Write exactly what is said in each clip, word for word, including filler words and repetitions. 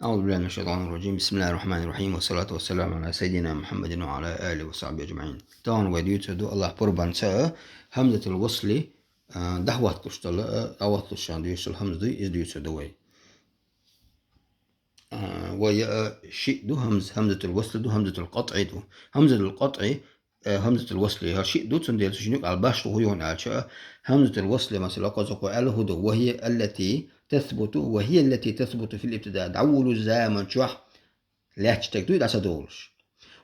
أعوذ بالله من الشيطان الرجيم. بسم الله الرحمن الرحيم. والصلاة والسلام على سيدنا محمد وعلى آله وصحبه أجمعين. Тахана вай дийцар ду, Аллахь пурбанца, хьамзатул васли, а, дӀахӀотталуш дола, а, дӀахӀотталуш шоана дийшал хьамза ду, из дийцар ду вай. А, вай, а, шиъ ду хьамза, хьамзатул васли ду, хьамзатул къатӀи ду. Хьамзатул къатӀи, э, хьамзатул васли, хӀара шиъ ду, цундела цу шиннук ала башха хӀу ю аьлча, хьамзатул васли, масала, кхоза кхо аьлла хӀу ду: وهي التي تثبت، وهي التي تثبت في الابتداء. ДӀаволалу заман чохь лаьтташ таг ду, дӀа ца довлуш.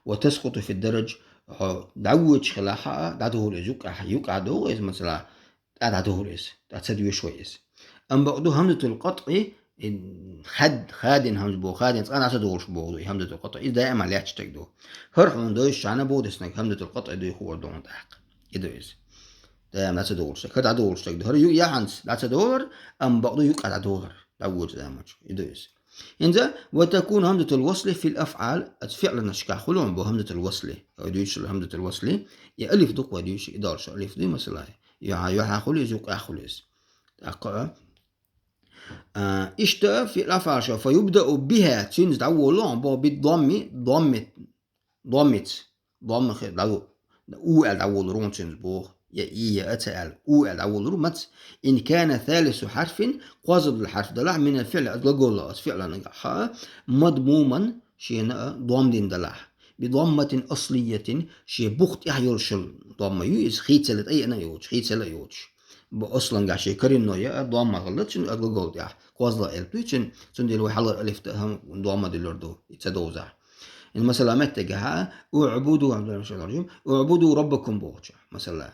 وتسقط في الدرج, хьо дӀавоьдуш хилахь а, дӀадовла иза юккъехь, юккъехь догӀу иза, масала, тӀа дӀадовла иза, тӀа ца доьшу вай иза. Амма бакъду хьамзатул къатӀи, и хад-, хадин хьамза боху, хадин цкъа а ца довлуш боху ду, и хьамзатул къатӀи, иза даима лаьтташ таг ду. ХӀара хьуна дойшучарна боху дерг, хьамзатул къатӀи дуй хуур ду тӀаккха. И ду иза. Даима дӀа ца довлуш таг. ХӀара дӀадовлуш таг ду. ХӀара ю-, яхьанца дӀа ца довлар, амма бакъду юккъехь дӀадовлар. ДӀавоьду заман чу. И ду иза. ХӀинца: وتكون همزة الوصل في الأفعال, оцу фиъланашкахь хуьлу боху хьамзатул васли. Вай дуьйцуш хьамзатул васли. И алиф ду-кх вай дуьйцуш, и долуш алиф ду, масала. Юьхьа-, юьхьа хуьлу иза, юккъехь хуьлу иза. ТӀаккха, а, иштта фиъл афӀал шо, فيبدأ بها, цуьнца дӀаволалу боху, биддомми, домми, доммица. Домма хи-, дӀаву-, у аьлла дӀаволалур ву цуьнца боху. Я и, я а ца аьлла, у аьлла дӀаволалур ву маца. إن كان ثالث حرف, кхозлагӀа долу хьарф далахь, من الفعل, оцу глаголах, оцу фиъланах, مضموما, шена а дом дина далахь. بضمة أصلية, шен бух тӀехь йолуш йолу домма ю иза, хийцалла тӀееана а йоцуш, хийцалла а йоцуш. Бо-, аслангахь шен коренной а домма хилла цуьнан а глагол тӀехь, кхозлагӀа элп ду цуьнан, цундела вай хьалхара алиф тӀе а хӀума домма дуьллур ду, и ца довзахь. ХӀинца масала меттигехь а, اعبدوا, اعبدوا ربكم бохучохь, масала.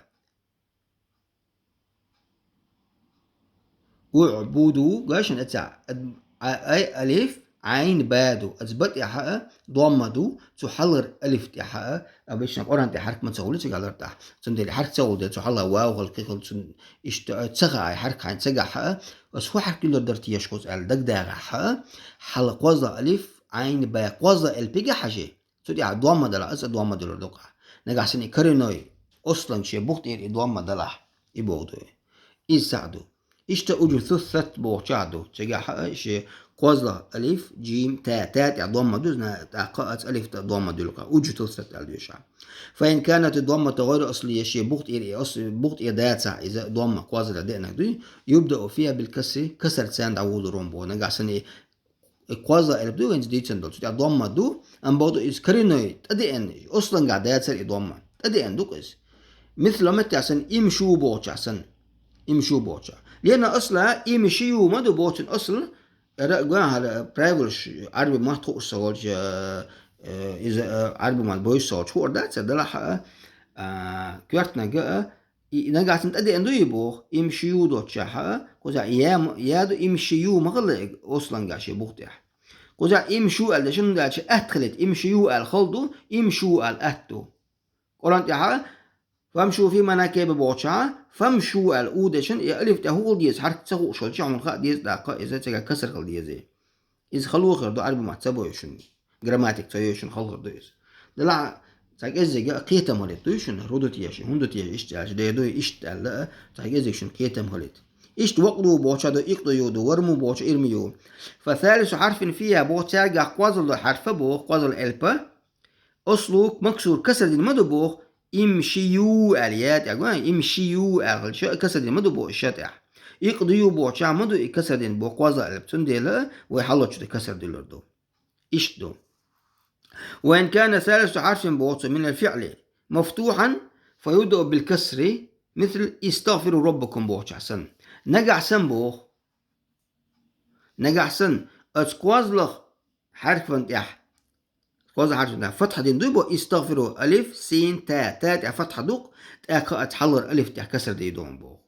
اعبدوا, гой шуна, эцахь, ад-, а-, ай алиф, Ӏайн ба ду. Оцу ба тӀехь а домма ду, цу хьалхара алиф тӀехь а, обычно Къуръан тӀехь хьарк ма ца хуьлу цигахь лар тӀехь. Цундела хьарк ца хуьлу дела, цу хьалха вав хилла, кхин хилла, цунна иштта ца хаьа хьарк хьайна цигахь а, аса хӀун хьарк дуьллур дара теша кхуза аьлла дагадагӀахь а, хьалха кхозлагӀа алиф, Ӏайн ба, кхозлагӀа элп ю-кх хьажий. Цу тӀехь домма далахь, аса а домма дуьллур ду-кх. Нагахь санна и коренной, асланга шен бух тӀера и домма далахь, и боху ду. Иза схьа ду. Иштта уджтуссат бохучохь ду. Цигахь а шен кхозлагӀа алиф, джим, та, та тӀехь домма ду, зна-, тӀаккха оцу алиф тӀе а домма дуьллу-кх. Уджтуссат аьлла доьшу. فإن كانت الضمة غير أصلية, шен бух тӀера и ас-, бух тӀера дацахь иза домма кхозлагӀа деанарг дуй, يبدأ فيها بالكسر, касарца дӀаволалур ву боху. Нагахь санна и И кхозлагӀа элп ду вайна дийцина долу, цу тӀехь домма ду, амма боху иза коренной, тӀедеана, аслангахь дацара и домма. ТӀедеана ду-кх иза. Мисал меттехь санна, имшу бохучохь санна. Имшу бохучохь. لأن أصلها امشيوا ма ду боху цуьнан асл, ара а гой хьара правилаш, Ӏаьрби ма хууш ца волчу, э, иза, э, Ӏаьрби ма бойуш ца волчу хуур дац, делахь а, а, коьртаниг а, И нагахь санна тӀедеана дуй боху, имшию доцучохь а, кхузахь я м-, я ду, имшию ма хилла аслангахь шен бух тӀехь. Кхузахь имшу аьлла дешан, хӀунда аьлча атта хилийта, имшию аьлла хала ду, имшу аьлла атта ду. Къуръан тӀехь а, فامشوا في مناكبها бохучохь а, фамшу аьлла у дешан, и алиф тӀехь хӀун хила деза, хьарк ца хууш хилча, хьуна хаа деза тӀаккха, иза цигахь касар хила деза. Иза хала хир ду, Ӏаьрби ма ца бойуш шуна. Грамматика ца йойуш шуна хала хир ду иза. Делахь а цхьа кӀеззига а кхетам хилийта дуй шуна, хӀун ду теша, хӀун ду теша, иштта аьлча, де дуй, иштта аьлла а, цхьа кӀеззига шуна кхетам хилийта. Иштта вакъду бохучохь ду, икъдую ду, варму бохучохь ирмию. فثالث حرف فيها боху, цаьргахь кхозлагӀа хьарф боху, кхозлагӀа элп. Аслу максур, касар дина ма ду боху, имшию аьлла, я тӀехь гой, имшию аьлла хилча, касар дина ма ду боху ша тӀехь. Икъдую бохучохь ма ду и касар дина боху кхозлагӀа элп, цундела вай хьалхочуьнца касар дуьллур ду. Иштта ду. وإن كان ثالث حرف боху цо من الفعل مفتوحا فيبدأ بالكسر مثل استغفروا ربكم бохучохь санна. Нагахь санна боху. Нагахь санна, оцу кхозлагӀа хьарфан тӀехь, кхозлагӀа хьарфан тӀехь фатхьа дина дуй боху, истагъфиру, алиф, син, та, та тӀехь фатхьа ду-кх, тӀаккха оцу хьалхара алиф тӀехь касар дийр ду боху.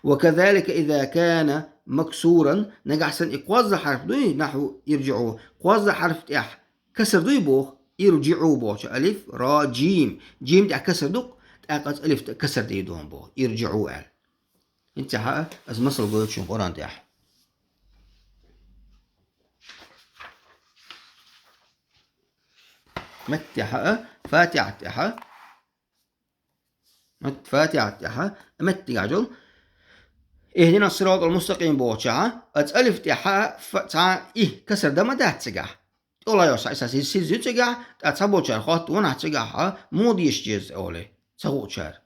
وكذلك إذا كان مكسورا, нагахь санна и кхозлагӀа хьарф дуй, нахьву ирджиӀу, кхозлагӀа хьарф тӀехь касар дуй боху, ирджиӀу бохучу алиф, ра, джим, джим тӀехь касар ду-кх, тӀаккха оцу алиф тӀе касар дийр ду боху, ирджиӀу аьлла. ХӀинца хьа а, аса масал гойту шуна Къуръан тӀехь. Меттехь а, Фатихьат тӀехь а. Мет-, Фатихьат тӀехь а, меттигахь жол. اهدنا الصراط المستقيم бохучохь, оцу алиф тӀехь ф-, цхьа и касар дан ма дац цигахь. ТӀехула йолуш цхьа и сиз ю цигахь, ткъа цхьаболчара хотту ванахь цигахь, муха деша деза олий, ца хуучара.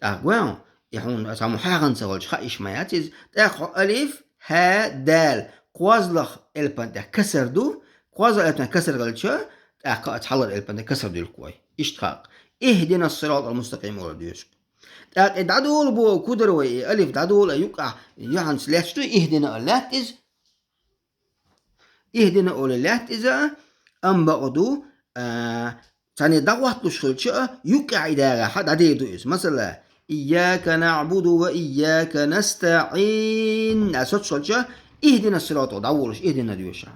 ТӀаккха вайн, и хьуна цхьа мухьагӀан ца хилча, хаа йиш ма яц иза. ТӀаккха хьо алиф, хьа, дал, кхозлагӀа элпан тӀехь касар ду, кхозлагӀа элпан тӀехь касар хилча, тӀаккха оцу хьалхара элпан тӀехь касар дуьллу вай. Иштта хаьа. اهدنا الصراط المستقيم олуш доьшуш. ТӀаккха и дӀадолу боху кху дара вай, и алиф дӀадолу а юккъехь, юьхьанца лаьтташ ду, ихдина а лаьтта иза. Ихдина олий лаьтта иза, амма бакъду, а, царна дӀахӀотталуш хилча а, юккъехь и дагӀахь дӀадер ду иза. Масала, إياك نعبد وإياك نستعين аьлла соцуш хилча, اهدنا الصراط дӀаволуш, ихдина доьшуш.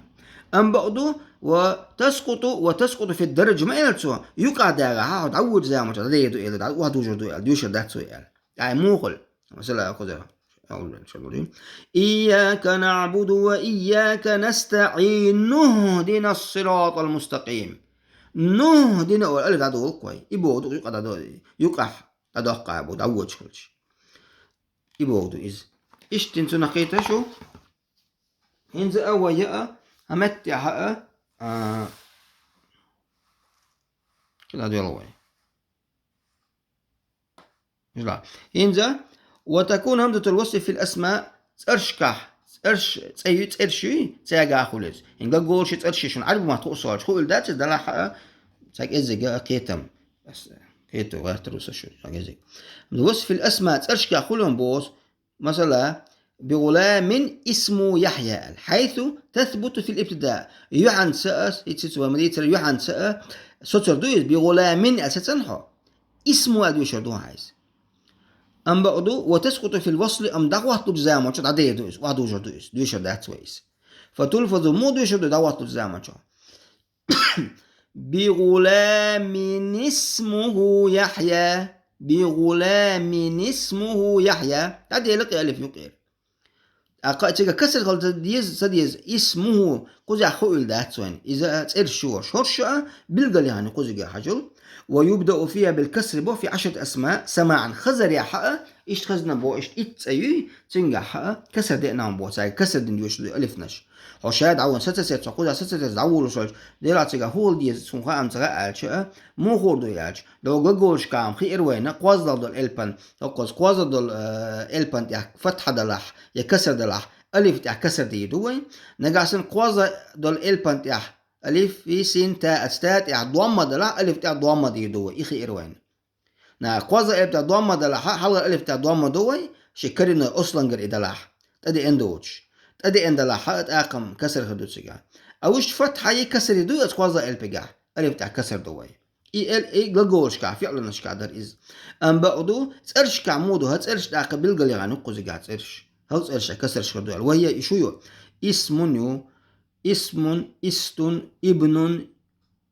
Амма бакъду, وتسقط وتسقط في الدرج ма аьлла цо, юккъехь дагӀахь хьо дӀавоьдучу заманчохь дӀадер ду аьлла, дӀа-, охьадужур ду аьлла, доьшур дац вай аьлла. Ай, муха хуьлу? Масала, кхузара. أعوذ بالله من الشيطان الرجيم. إياك نعبد وإياك نستعين. اهدنا الصراط المستقيم. اهدنا олу алиф дӀадолу вай. И боху ду, юкъа дӀадо-, юкъахь дӀадоккху боху, дӀавоьдуш хилча. И боху ду иза. Иштта цунах кхета шу. ХӀинца а вай яа, хьан меттехь а, а, кхидӀа доьлу вай. Жила. ХӀинца, وتكون همزة الوصل في الأسماء цӀершкахь, цӀерш, цӀе ю, цӀерш ю, цаьргахь хуьлу иза. ХӀинца глаголаш, цӀерш шуна Ӏаьрбийн маттахь хууш хилча, хуур дац иза, делахь а, цхьа кӀеззига а кхетам. Ас, кхето гӀертар ву сан шу, цхьа кӀеззига. الوصل في الأسماء цӀершкахь хуьлу боху, масала, بغلام اسمه يحيى аьлла, حيث تثبت في الابتداء. Юьхьанца а, хӀинца вай ма дийцара, юьхьанца а соцур ду иза, بغلام аьлла сацана хьо. اسمه аьлла доьшур ду хьан иза. Амма бакъду, وتسقط في الوصل, амма дӀахӀотталучу заманчохь дӀадер ду иза, охьадужур ду иза, доьшур дац вай иза. فتلفظ, муха доьшур ду дӀахӀотталучу заманчохь? بغلام اسمه يحيى. بغلام اسمه يحيى. ДӀадели кхин алиф юккъера. ТӀаккха цига касар хила ца деза, ца деза. اسمه, кхузахь хуьлу дац вайн. Иза цӀерш ю, хӀорш а билгал яхьана кхузахь хьажал. ويبدأ فيها بالكسر бо في عشرة أسماء سماعا. Хазарехь а, иштта хазна бо, иштта итт цӀе юй, цуьнгахь а касар деана бо, цаьрга касар дина доьшуш ду алифнаш. Хьо ша дӀаван сацасецо, кхуза сацасецо дӀавуллуш волчу, делахь цигахь хӀун хила деза, цунна хаам ца хаьа аьлча а, муха хуур ду аьлча, догу глаголашкахь ма хиира вайна, кхозлагӀа долу элпан, хӀокхуза кхозлагӀа долу, э, элпан тӀехь фатхьа далахь, я касар далахь, алиф тӀехь касар дийр ду вай. Нагахь санна кхозлагӀа долу элпан тӀехь алиф, и син, та, аца та тӀехь домма далахь, алиф тӀехь домма дийр ду вай. И хиира вайна. На, кхозлагӀа элп тӀехь домма далахь, хьалхара алиф тӀехь домма ду вай, ши кариной ослангара и далахь. ТӀадеана доцуш. ТӀадеана далахь, хьан а тӀаккха касар хир ду цигахь. А вуьшта фатхьа и касар и ду, оцу кхозлагӀа элпигахь. Алиф тӀехь касар ду вай. И эл-, и глаголашкахь, фиъланашкахь дара иза. Амма бакъду, цӀершкахь муха ду, хӀан цӀерш тӀаккха билгал яхьана кхузигахь цӀерш. ХӀан цӀерш касарш хир ду аьлла. Вай я и шу ю. Исмун ю. Исмун, истун, ибнун.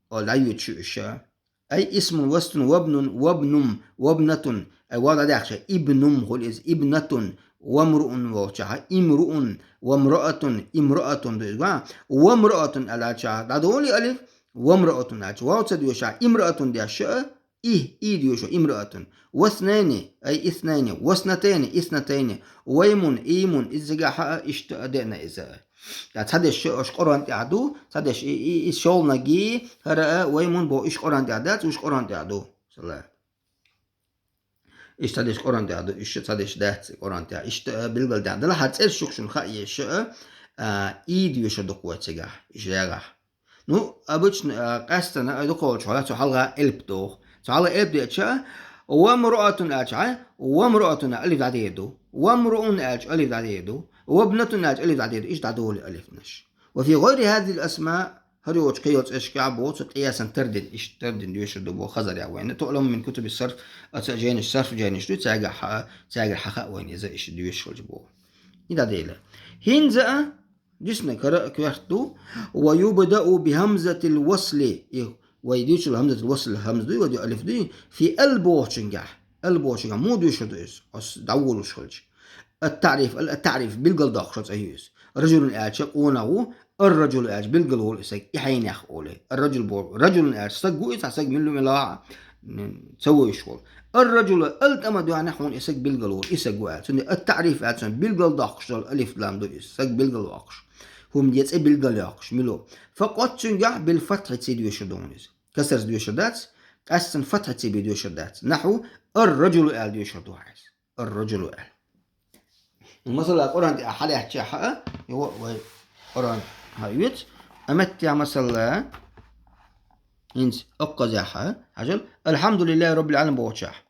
Ола дӀайоьду шу иша. أي اسم واسم وابن وابن وابنة. أي واو دعدي أخشى. ابن خل إز ابنة. وامرؤ ووشها. امرؤ. وامرأة. امرأة دو إز وا. وامرأة ألا شا. دعدولي ألف. وامرأة ألا شا. واو تدوشا. امرأة دي أشا. إيه. إيه ديوشو. امرأة. واثنين. أي اثنين. واثنتين. اثنتين. ويم. إيم. إز قاحة. إشت أدئنا إز. Ткъа цхьадерш аша Къуръан тӀехь ду, цхьадерш и, и, и шолнаги, хӀара а, вай мун бо, уьш Къуръан тӀехь дац, уьш Къуръан тӀехь ду. Сала. Иштта цхьадерш Къуръан тӀехь ду, уьш цхьадерш дац Къуръан тӀехь. Иштта а, билгал даьхьа. Дала хьан цӀерш юха шуна хаъ еш а, а, и доьшур ду-кх вай цигахь, уьш дагӀахь. Ну, обычно, а, къаьстина, а, дукхахволчу хьала цу хьалха элп доху. Цу хьалха элп деача, وامرأة аьлча, وامرأة алиф дӀадийр ду. وامرؤ аьлча алиф дӀадийр ду. وابنة аьлча алиф дӀадийр ду. Иштта дӀадолу алифнаш. وفي غير هذه الأسماء, хӀара йоцу кхин йолу цӀершкахь боху, цу къиясан тардина, иштта тардина доьшур ду боху хазарехь вайна. تعلم من كتب الصرف, оцу жайнаш, сарф жайнаш ду, цаьргахь хаа, цаьргара хьан хаьа вайна иза иштта доьшуш хилча боху. И дӀадела. ХӀинца а, диснарг хӀара а коьрта ду, ويبدأ بهمزة الوصل. И вай дуьйцуш хӀамзатул васл хӀамза дуй, вай дуьйцу алиф дуй, في ال бохучуьнгахь. Ал бохучуьнгахь муха доьшур ду иза, ас дӀаволуш хилча. التعريف, ал, التعريف, билгал доккхуш цӀе ю иза. رجل аьлча къонах ву, الرجل аьлча билгал волу и стаг, и хьенех олий. الرجل бо, رجل аьлча стаг ву иза, стаг милла мила а, м, ца вуьйш волу. Ар-раджулу, ал тӀама дуьхьа хьуна и саг билгало, и саг ву аьлла. Цундела ат-таъриф аьлла, цуьнан билгал доккхуш долу алиф лам ду иза, саг билгал воккхуш. ХӀума я цӀе билгал йоккхуш, мила ву. Факъат цуьнгахь бил-фатхьи цӀе доьшур ду хьуна иза. Касрца доьшур дац, къаьстина фатхьи цӀе бен доьшур дац. Нахьу ар-раджулу аьлла доьшур ду хьуна иза. Ар-раджулу аьлла. Масала, Къуръан тӀехь хьалаьцча хьа, йо, вай Къуръан хьаоьцу. Аметтехь, масала, хӀинца оккхазехь хьа, хьажал, «Алхьамдулиллахи Роббил Ӏаламин» бохучахь.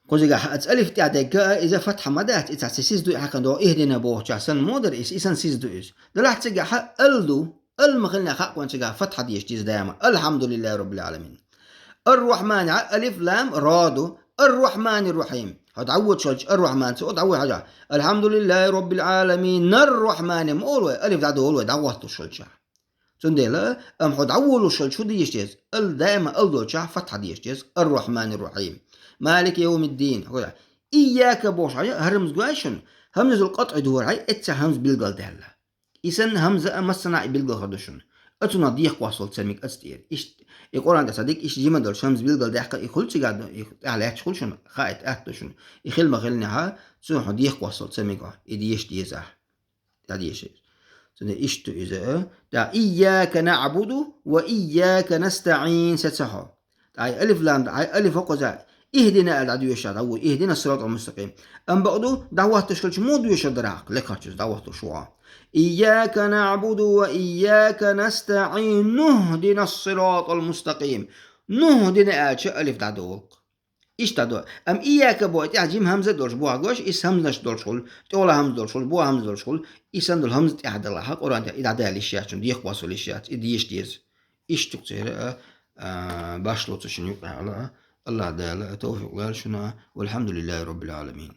Кхузигахь хьа, ца алиф тӀехь дегга, иза фатхьа ма дац, и цхьа сиз ду, хьаькхна догӀу, «Ихдина» бохучахь санна мо дара иза, и санна сиз ду иза. Делахь цигахь хьа ал ду, ал ма хилла хаьа вайна цигахь фатхьа дезаш деза даима. «Алхьамдулиллахи Роббил Ӏаламин». Ар-Рахьмани, хьа, алиф, лам, ро ду. Ар-Рахьманир-Рахьим. Хьо дӀавоьдуш хилча, ар-Рахьман ца, о, дӀавоьду хьажа. «Алхьамдулиллахи Роббил Ӏаламин, ар-Рахьмани» ма олу вай, алиф дӀадолу вай, дӀахӀоттош хилча. Цундела, амма хьо дӀаволуш хилча хӀун дезаш деза? Ал даима ал долчахь фатхьа дезаш деза. «Ар-Рахьманир-Рахьим. Малики йовмиддин». Хьо, «Ийяка» бохуш хьажа, хӀара хӀамза гой шуна? ХӀамзатул къатӀи ду хӀара, хьай, эццахь хӀамза билгал даьлла. И санна хӀамза а массанахь и билгал хир ду шуна. Оцунах декхароссал ца мега оцу тӀера. Иштта, и Къуръан тӀехь ца дика, иштта жима долуш хӀамза билгал даьккха и хуьлу цигахь, и тӀехь лаьтташ хуьлу шуна, хаийта атта ду шуна. И хила ма хиллинехь, цунах хьо декхароссал ца мега, и деша деза. ДӀадеша. Цундела иштта ду иза, а? ТӀаккха «Ийяка наъбуду ва ийяка настаӀин» саца хьо. Ткъа и алиф лам, ткъа и алиф хӀокхуза, «Ихдина» аьлла дӀадоьшуш дӀавоьду, «Ихдина ссиратӀал мустакъим». Амма бакъду, дӀахӀоттош хилча мо доьшур дара хьа, лекхарчуьнца дӀахӀоттош ву хьо. «Ийяка наъбуду ва ийяка настаӀин, нухдина ссиратӀал мустакъим». «Нухдина» аьлча алиф дӀадолу. Иштта ду. Амма «ийяка» боху тӀехь жима хӀамза долуш боху гош, иза хӀамзанаш долуш хуьлу, тӀехула хӀамза долуш хуьлу, боху хӀамза долуш хуьлу, и санна долу хӀамза тӀехь далахь, Къуръан тӀехь и дӀадаьлла йиш яц шуна, декхароссал йиш яц, и деша деза. Иштта ду церан а, а, башхалоцу шуна юкъахь а. АллахӀ Дала товфикъ лойла шуна, валхьамдулиллахи Роббил Ӏаламин.